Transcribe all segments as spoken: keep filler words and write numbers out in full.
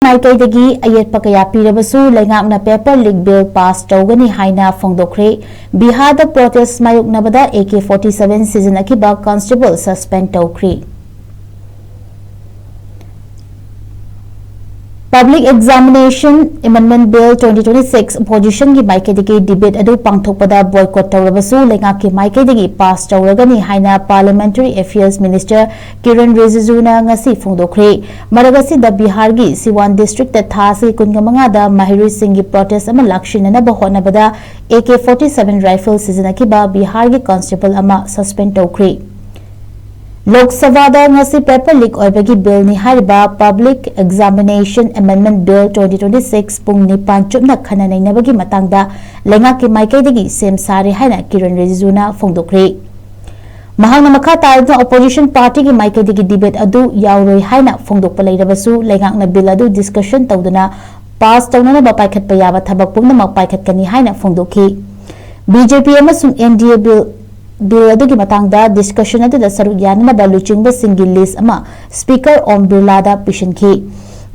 ꯃꯥꯏꯀꯩꯗꯒꯤ ꯑꯌꯦꯠꯄ ꯀꯌꯥ ꯄꯤꯔꯕꯁꯨ ꯂꯩꯉꯥꯛꯅ paper leak bill pass ꯇꯧꯒꯅꯤ ꯍꯥꯏꯅ ꯐꯣꯡꯗꯣꯛꯈ꯭ꯔꯦ꯫ ꯕꯤꯍꯥꯔꯗ protest ꯃꯥꯌꯣꯛꯅꯕꯗ AK forty seven ꯁꯤꯖꯤꯟꯅꯈꯤꯕ constable suspend ꯇꯧꯈ꯭ꯔꯦ꯫ Public Examination Amendment Bill twenty twenty-six oppositionꯒꯤ ꯃꯥꯏꯀꯩꯗꯒꯤ debate ꯑꯗꯨ ꯄꯥꯡꯊꯣꯛꯄꯗ boycott ꯇꯧꯔꯕꯁꯨ ꯂꯩꯉꯥꯛꯀꯤ ꯃꯥꯏꯀꯩꯗꯒꯤ pass ꯇꯧꯔꯒꯅꯤ ꯍꯥꯏꯅ Parliamentary Affairs Minister ꯀꯤꯔꯟ ꯔꯤꯖꯤꯖꯨꯅ ꯉꯁꯤ ꯐꯣꯡꯗꯣꯛꯈ꯭ꯔꯦ꯫ ꯃꯔꯛ ꯑꯁꯤꯗ ꯕꯤꯍꯥꯔꯒꯤ ꯁꯤꯋꯥꯟ districtꯇ ꯊꯥ ꯑꯁꯤ ꯀꯨꯟꯃꯉꯥꯗ ꯃꯍꯩꯔꯣꯏꯁꯤꯡꯒꯤ protest ꯑꯃ ꯂꯥꯛꯁꯤꯟꯅꯅꯕ ꯍꯣꯠꯅꯕꯗ AK forty seven rifle ꯁꯤꯖꯤꯟꯅꯈꯤꯕ ꯕꯤꯍꯥꯔꯒꯤ constable ꯑꯃ suspend ꯇꯧꯈ꯭ꯔꯦ꯫ ꯂꯣꯛ ꯁꯚꯥꯗ ꯉꯁꯤ paper leak ꯑꯣꯏꯕꯒꯤ billꯅꯤ ꯍꯥꯏꯔꯤꯕ Public Examination Amendment Bill twenty twenty-six ꯄꯨꯡ ꯅꯤꯄꯥꯟ ꯆꯨꯞꯅ ꯈꯟꯅ ꯅꯩꯅꯕꯒꯤ ꯃꯇꯥꯡꯗ ꯂꯩꯉꯥꯛꯀꯤ ꯃꯥꯏꯀꯩꯗꯒꯤ ꯁꯦꯝ ꯁꯥꯔꯦ ꯍꯥꯏꯅ ꯀꯤꯔꯟ ꯔꯤꯖꯤꯖꯨꯅ ꯐꯣꯡꯗꯣꯛꯈ꯭ꯔꯦ꯫ ꯃꯍꯥꯛꯅ ꯃꯈꯥ ꯇꯥꯔꯗꯨꯅ opposition partyꯒꯤ ꯃꯥꯏꯀꯩꯗꯒꯤ debate ꯑꯗꯨ ꯌꯥꯎꯔꯣꯏ ꯍꯥꯏꯅ ꯐꯣꯡꯗꯣꯛꯄ ꯂꯩꯔꯕꯁꯨ ꯂꯩꯉꯥꯛꯅ bill ꯑꯗꯨ discussion ꯇꯧꯗꯨꯅ pass ꯇꯧꯅꯅꯕ ꯄꯥꯏꯈꯠꯄ ꯌꯥꯕ ꯊꯕꯛ ꯄꯨꯝꯅꯃꯛ ꯄꯥꯏꯈꯠꯀꯅꯤ ꯍꯥꯏꯅ ꯐꯣꯡꯗꯣꯛꯈꯤ꯫ BJP ꯑꯃꯁꯨꯡ NDA bill, bill ꯑꯗꯨꯒꯤ ꯃꯇꯥꯡꯗ discussion ꯑꯗꯨꯗ ꯁꯔꯨꯛ ꯌꯥꯅꯅꯕ ꯂꯨꯆꯤꯡꯕꯁꯤꯡꯒꯤ list ꯑꯃ Speaker ꯑꯣꯝ ꯕꯤꯔꯂꯥꯗ ꯄꯤꯁꯤꯟꯈꯤ꯫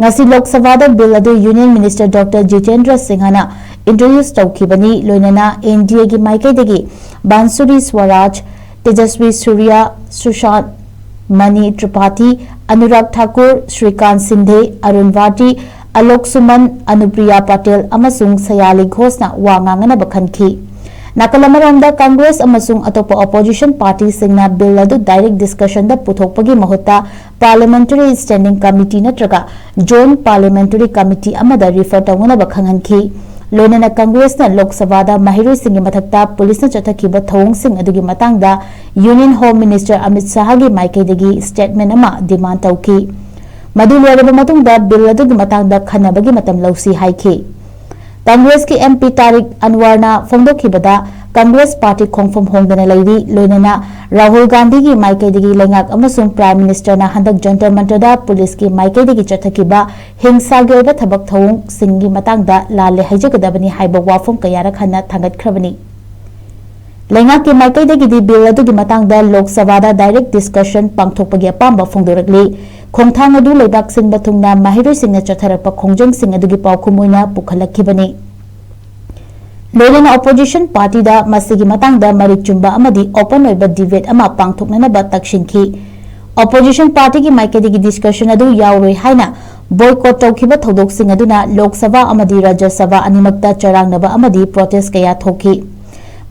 ꯉꯁꯤ ꯂꯣꯛ ꯁꯚꯥꯗ bill ꯑꯗꯨ Union Minister Doctor ꯖꯤꯇꯦꯟꯗ꯭ꯔ ꯁꯤꯡꯍꯅ introduce ꯇꯧꯈꯤꯕꯅꯤ, ꯂꯣꯏꯅꯅ NDAꯒꯤ ꯃꯥꯏꯀꯩꯗꯒꯤ ꯕꯥꯟꯁꯨꯔꯤ ꯁ꯭ꯋꯔꯥꯖ, ꯇꯦꯖꯁ꯭ꯋꯤ ꯁꯨꯔ꯭ꯌ, ꯁꯨꯁꯥꯟꯠ ꯃꯅꯤ ꯇ꯭ꯔꯤꯄꯥꯊꯤ, ꯑꯅꯨꯔꯥꯒ ꯊꯥꯀꯨꯔ, ꯁ꯭ꯔꯤꯀꯥꯟꯠ ꯁꯤꯟꯙꯦ, ꯑꯔꯨꯟ ꯚꯥꯇꯤ, ꯑꯂꯣꯛ ꯁꯨꯃꯟ, ꯑꯅꯨꯄ꯭ꯔꯤꯌꯥ ꯄꯇꯦꯜ ꯑꯃꯁꯨꯡ ꯁꯌꯥꯂꯤ ꯘꯣꯁꯅ ꯋꯥ ꯉꯥꯡꯅꯅꯕ ꯈꯟꯈꯤ꯫ ꯅꯥꯀꯜ ꯑꯃꯔꯣꯝꯗ Congress ꯑꯃꯁꯨꯡ ꯑꯇꯣꯞꯄ opposition partyꯁꯤꯡꯅ bill ꯑꯗꯨ direct discussionꯗ ꯄꯨꯊꯣꯛꯄꯒꯤ ꯃꯍꯨꯠꯇ Parliamentary Standing Committee ꯅꯠꯇ꯭ꯔꯒ Joint Parliamentary Committee ꯑꯃꯗ refer ꯇꯧꯅꯅꯕ ꯈꯪꯍꯟꯈꯤ꯫ ꯂꯣꯏꯅꯅ Congressꯅ ꯂꯣꯛ ꯁꯚꯥꯗ ꯃꯍꯩꯔꯣꯏꯁꯤꯡꯒꯤ ꯃꯊꯛꯇ ꯄꯨꯂꯤꯁꯅ ꯆꯠꯊꯈꯤꯕ ꯊꯧꯑꯣꯡꯁꯤꯡ ꯑꯗꯨꯒꯤ ꯃꯇꯥꯡꯗ Union Home Minister ꯑꯃꯤꯠ ꯁꯥꯍꯒꯤ ꯃꯥꯏꯀꯩꯗꯒꯤ statement ꯑꯃ demand ꯇꯧꯈꯤ꯫ ꯃꯗꯨ ꯂꯣꯏꯔꯕ ꯃꯇꯨꯡꯗ bill ꯑꯗꯨꯒꯤ ꯃꯇꯥꯡꯗ ꯈꯟꯅꯕꯒꯤ ꯃꯇꯝ ꯂꯧꯁꯤ ꯍꯥꯏꯈꯤ꯫ Congressꯀꯤ MP ꯇꯥꯔꯤꯛ ꯑꯟꯋꯔꯅ ꯐꯣꯡꯗꯣꯛꯈꯤꯕꯗ, Congress party ꯈꯣꯡꯐꯝ ꯍꯣꯡꯗꯅ ꯂꯩꯔꯤ, ꯂꯣꯏꯅꯅ ꯔꯥꯍꯨꯜ ꯒꯥꯟꯙꯤꯒꯤ ꯃꯥꯏꯀꯩꯗꯒꯤ ꯂꯩꯉꯥꯛ ꯑꯃꯁꯨꯡ Prime Ministerꯅ ꯍꯟꯗꯛ ꯖꯟꯇꯔ ꯃꯟꯇꯔꯗ ꯄꯨꯂꯤꯁꯀꯤ ꯃꯥꯏꯀꯩꯗꯒꯤ ꯆꯠꯊꯈꯤꯕ ꯍꯤꯡꯁꯥꯒꯤ ꯑꯣꯏꯕ ꯊꯕꯛ ꯊꯧꯑꯣꯡꯁꯤꯡꯒꯤ ꯃꯇꯥꯡꯗ ꯂꯥꯜꯂꯦ ꯍꯥꯏꯖꯒꯗꯕꯅꯤ ꯍꯥꯏꯕ ꯋꯥꯐꯝ ꯀꯌꯥꯔꯛ ꯍꯟꯅ ꯊꯥꯡꯒꯠꯈ꯭ꯔꯕꯅꯤ꯫ ꯂꯩꯉꯥꯛꯀꯤ ꯃꯥꯏꯀꯩꯗꯒꯤꯗꯤ bill ꯑꯗꯨꯒꯤ ꯃꯇꯥꯡꯗ ꯂꯣꯛ ꯁꯚꯥꯗ direct discussion ꯄꯥꯡꯊꯣꯛꯄꯒꯤ ꯑꯄꯥꯝꯕ ꯐꯣꯡꯗꯣꯔꯛꯂꯤ꯫ ꯈꯣꯡꯊꯥꯡ ꯑꯗꯨ ꯂꯩꯕꯥꯛ ꯁꯤꯟꯕ ꯊꯨꯡꯅ ꯃꯍꯩꯔꯣꯏꯁꯤꯡꯅ ꯆꯠꯊꯔꯛꯄ ꯈꯣꯡꯖꯪꯁꯤꯡ ꯑꯗꯨꯒꯤ ꯄꯥꯎꯈꯨꯝ ꯑꯣꯏꯅ ꯄꯨꯈꯠꯂꯛꯈꯤꯕꯅꯤ꯫ ꯂꯣꯏꯅꯅ opposition partyꯗ ꯃꯁꯤꯒꯤ ꯃꯇꯥꯡꯗ ꯃꯔꯤꯛ ꯆꯨꯝꯕ ꯑꯃꯗꯤ open ꯑꯣꯏꯕ debate ꯑꯃ ꯄꯥꯡꯊꯣꯛꯅꯅꯕ ꯇꯛꯁꯤꯟꯈꯤ꯫ Opposition partyꯒꯤ ꯃꯥꯏꯀꯩꯗꯒꯤ discussion ꯑꯗꯨ ꯌꯥꯎꯔꯣꯏ ꯍꯥꯏꯅ boycott ꯇꯧꯈꯤꯕ ꯊꯧꯗꯣꯛꯁꯤꯡ ꯑꯗꯨꯅ ꯂꯣꯛ ꯁꯚꯥ ꯑꯃꯗꯤ ꯔꯥꯖ꯭ꯌ ꯁꯚꯥ ꯑꯅꯤꯃꯛꯇ ꯆꯔꯥꯡꯅꯕ ꯑꯃꯗꯤ protest ꯀꯌꯥ ꯊꯣꯛꯈꯤ꯫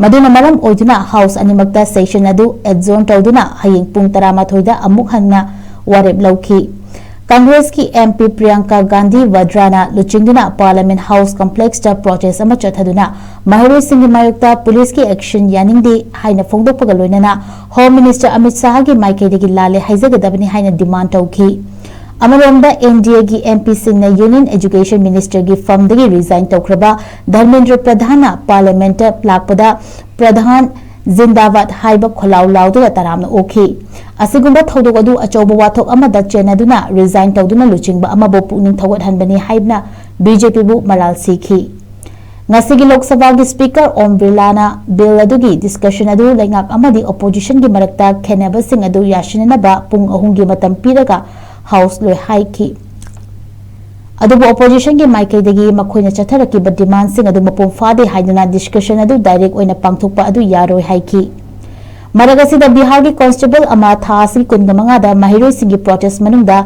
ꯃꯗꯨꯅ ꯃꯔꯝ ꯑꯣꯏꯗꯨꯅ House ꯑꯅꯤꯃꯛꯇ session ꯑꯗꯨ adjourn ꯇꯧꯗꯨꯅ ꯍꯌꯦꯡ ꯄꯨꯡ ꯇꯔꯥꯃꯥꯊꯣꯏꯗ ꯑꯃꯨꯛ ꯍꯟꯅ ꯋꯥꯔꯦꯞ ꯂꯧꯈꯤ꯫ Congressꯀꯤ MP ꯄ꯭ꯔꯤꯌꯥꯡꯀꯥ ꯒꯥꯟꯙꯤ ꯋꯥꯗ꯭ꯔꯥꯅ ꯂꯨꯆꯤꯡꯗꯨꯅ Parliament House complexꯇ protest ꯑꯃ ꯆꯠꯊꯗꯨꯅ ꯃꯍꯩꯔꯣꯏꯁꯤꯡꯒꯤ ꯃꯥꯌꯣꯛꯇ policeꯀꯤ action ꯌꯥꯅꯤꯡꯗꯦ ꯍꯥꯏꯅ ꯐꯣꯡꯗꯣꯛꯄꯒ ꯂꯣꯏꯅꯅ Home Minister ꯑꯃꯤꯠ ꯁꯥꯍꯒꯤ ꯃꯥꯏꯀꯩꯗꯒꯤ ꯂꯥꯜꯂꯦ ꯍꯥꯏꯖꯒꯗꯕꯅꯤ ꯍꯥꯏꯅ demand ꯇꯧꯈꯤ꯫ ꯑꯃꯔꯣꯝꯗ NDAꯒꯤ MPꯁꯤꯡꯅ Union Education Ministerꯒꯤ firmꯗꯒꯤ resign ꯇꯧꯈ꯭ꯔꯕ ꯙꯔꯃꯦꯟꯗ꯭ꯔ ꯄ꯭ꯔꯙꯥꯟꯅ Parliamentꯇ ꯂꯥꯛꯄꯗ ꯄ꯭ꯔꯙꯥꯟ ꯖꯤꯟꯗꯥꯕꯥꯗ ꯍꯥꯏꯕ ꯈꯣꯜꯂꯥꯎ ꯂꯥꯎꯗꯨꯅ ꯇꯔꯥꯝꯅ ꯑꯣꯛꯈꯤ꯫ ꯑꯁꯤꯒꯨꯝꯕ ꯊꯧꯗꯣꯛ ꯑꯗꯨ ꯑꯆꯧꯕ ꯋꯥꯊꯣꯛ ꯑꯃꯗ ꯆꯦꯟꯅꯗꯨꯅ resign ꯇꯧꯗꯨꯅ ꯂꯨꯆꯤꯡꯕ ꯑꯃꯕꯨ ꯄꯨꯛꯅꯤꯡ ꯊꯧꯒꯠꯍꯟꯕꯅꯤ ꯍꯥꯏꯗꯨꯅ BJPꯕꯨ ꯃꯔꯥꯜ ꯁꯤꯈꯤ꯫ ꯉꯁꯤꯒꯤ ꯂꯣꯛ ꯁꯚꯥꯒꯤ Speaker ꯑꯣꯝ ꯕꯤꯔꯂꯥꯅ bill ꯑꯗꯨꯒꯤ discussion ꯑꯗꯨ ꯂꯩꯉꯥꯛ ꯑꯃꯗꯤ oppositionꯒꯤ ꯃꯔꯛꯇ ꯈꯦꯟꯅꯕꯁꯤꯡ ꯑꯗꯨ ꯌꯥꯁꯤꯟꯅꯅꯕ ꯄꯨꯡ ꯑꯍꯨꯝꯒꯤ ꯃꯇꯝ ꯄꯤꯔꯒ House ꯂꯣꯏ ꯍꯥꯏꯈꯤ꯫ ꯑꯗꯨꯕꯨ oppositionꯒꯤ ꯃꯥꯏꯀꯩꯗꯒꯤ ꯃꯈꯣꯏꯅ ꯆꯠꯊꯔꯛꯈꯤꯕ demandꯁꯤꯡ ꯑꯗꯨ ꯃꯄꯨꯡ ꯐꯥꯗꯦ ꯍꯥꯏꯗꯨꯅ discussion ꯑꯗꯨ direct ꯑꯣꯏꯅ ꯄꯥꯡꯊꯣꯛꯄ ꯑꯗꯨ ꯌꯥꯔꯣꯏ ꯍꯥꯏꯈꯤ꯫ ꯃꯔꯛ ꯑꯁꯤꯗ ꯕꯤꯍꯥꯔꯒꯤ constable ꯑꯃ ꯊꯥ ꯑꯁꯤꯒꯤ ꯀꯨꯟꯒ ꯃꯉꯥꯗ ꯃꯍꯩꯔꯣꯏꯁꯤꯡꯒꯤ protest ꯃꯅꯨꯡꯗ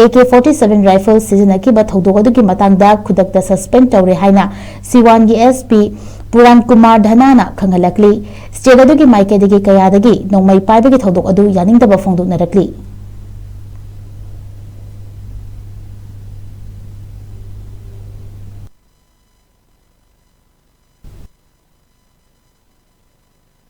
AK forty seven rifle ꯁꯤꯖꯤꯟꯅꯈꯤꯕ ꯊꯧꯗꯣꯛ ꯑꯗꯨꯒꯤ ꯃꯇꯥꯡꯗ ꯈꯨꯗꯛꯇ suspend ꯇꯧꯔꯦ ꯍꯥꯏꯅ ꯁꯤꯋꯥꯟꯒꯤ SP ꯄꯨꯔꯥꯟ ꯀꯨꯃꯥꯔ ꯙꯅꯥꯅ ꯈꯪꯍꯜꯂꯛꯂꯤ꯫ State ꯑꯗꯨꯒꯤ ꯃꯥꯏꯀꯩꯗꯒꯤ ꯀꯌꯥꯗꯒꯤ ꯅꯣꯡꯃꯩ ꯄꯥꯏꯕꯒꯤ ꯊꯧꯗꯣꯛ ꯑꯗꯨ ꯌꯥꯅꯤꯡꯗꯕ ꯐꯣꯡꯗꯣꯛꯅꯔꯛꯂꯤ꯫